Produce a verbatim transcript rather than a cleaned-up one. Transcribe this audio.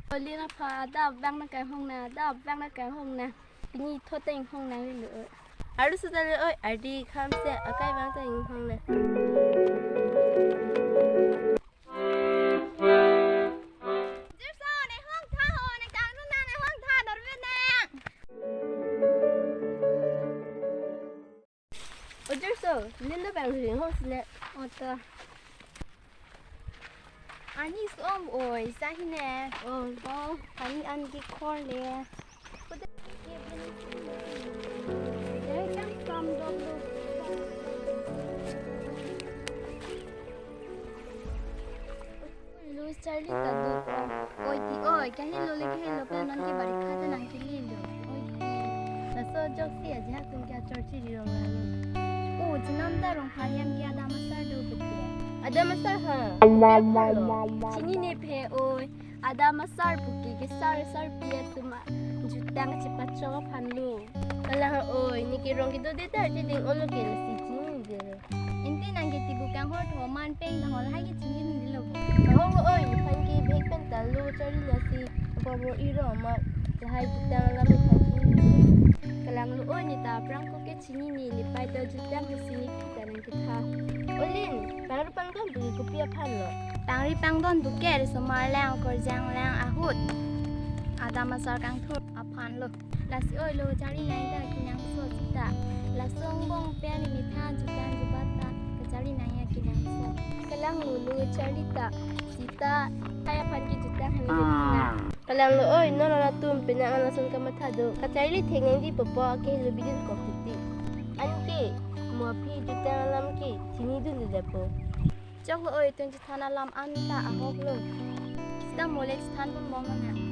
Olin aphan, adap vang nang kanghong nang, adap vang nang kanghong nang. Pini thot ta inghong nanglelo. Arloso ta le oi, ardi khamse akai vang ta inghong nang. Jirso, ne hong tha ho, ne kanghong nang, ne hong tha, dorbe nang. O Jirso, lin lo bang ring hong sine. O to. Ani som oi, sa hine. O, o, ani an ki khor le. Dai kam kam dom lo. Lo Charlie ta duk ong. Oi ti oi, kahelo le kahelo pen non ke bari khata nang kili lo. Oi ti. Laso ajoksi aji ha tum ke achor chiri rong lalo. O, chenam ta rong phariam ke adam asar do betul. Adam asar ha? Pek lo. Chinine phe oi. Adam asar puke kesar sarpi atum a jutang chepachok aphan lo. Kalang oi, ne ke rong kedo de dar de ding olo ke lasi chinine de. Ante nang ke tibu kanghor tho man peng ta hol hai ke chinine lo. Ahong lo oi, nephan ke bhek pen ta lo Charlie lasi bor bor iro amat lahai jutang alam nephan chinine. Kalang lo oi, ne ta aphrang ko ke chinine, ne pai ta jutang ke sini kita nang kita. Olin, pangri pangdon puke kopi aphan lo? Pangri pangdon puke risomar lang, korjang lang ahut. Adam asar kangthur aphan lo. Lasi oi lo Charlie nang ta kinangso sita. Laso angbong pen ne mitha jutang jubat ta kacharli nang ya kinangso. Kalang lo lo Charlie ta sita hai aphan ke jutang hemi na. Kalang lo oi, non atum penang an lason kamatha do. Kacharli thek nang di popo akehelo bidin kok titi. Anke mo aphi jutang alam ke chinidun de po. Chok lo oi, tun chethan alam anta ahok lo. Sita mo le chethan pon bom nang.